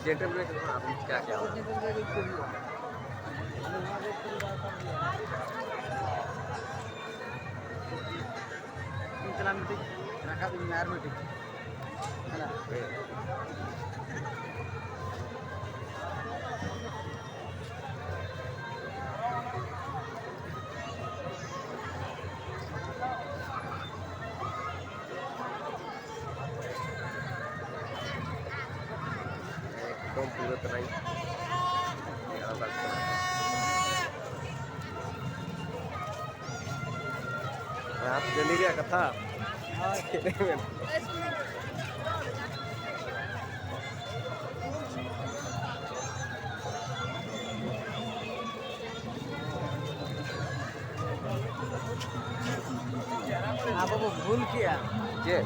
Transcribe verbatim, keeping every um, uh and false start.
ᱡᱮᱱᱴᱮᱞ ᱢᱮᱱ ᱠᱟᱛᱮ ᱟᱨ ᱪᱤᱠᱟ ᱠᱮᱭᱟ? ᱡᱮᱱᱴᱮᱞ ᱢᱮᱱ ᱠᱟᱛᱮ ᱪᱮᱫ ᱦᱩᱭᱩᱜᱼᱟ? ᱤᱧ ᱪᱟᱞᱟᱣ ᱢᱤᱫᱴᱤᱡ ᱨᱟᱠᱟᱵ ᱤᱧ ᱢᱮ ᱟᱨ ᱢᱤᱫᱴᱤᱡ᱾ ᱦᱮᱸ᱾ ᱮᱠᱫᱚᱢ ᱯᱩᱨᱟᱹ ᱛᱟᱨᱟᱧ ᱟᱨᱟᱢᱵᱷ ᱠᱟᱱᱟ᱾ ᱟᱨ ᱰᱮᱞᱤ ᱨᱮᱭᱟᱜ ᱠᱟᱛᱷᱟ᱾ ᱦᱳᱭ᱾ ᱪᱮᱫ ᱮᱢ ᱢᱮᱱᱟ? ᱟᱵᱚ ᱵᱚ ᱵᱷᱩᱞ ᱠᱮᱜᱼᱟ᱾ ᱪᱮᱫ?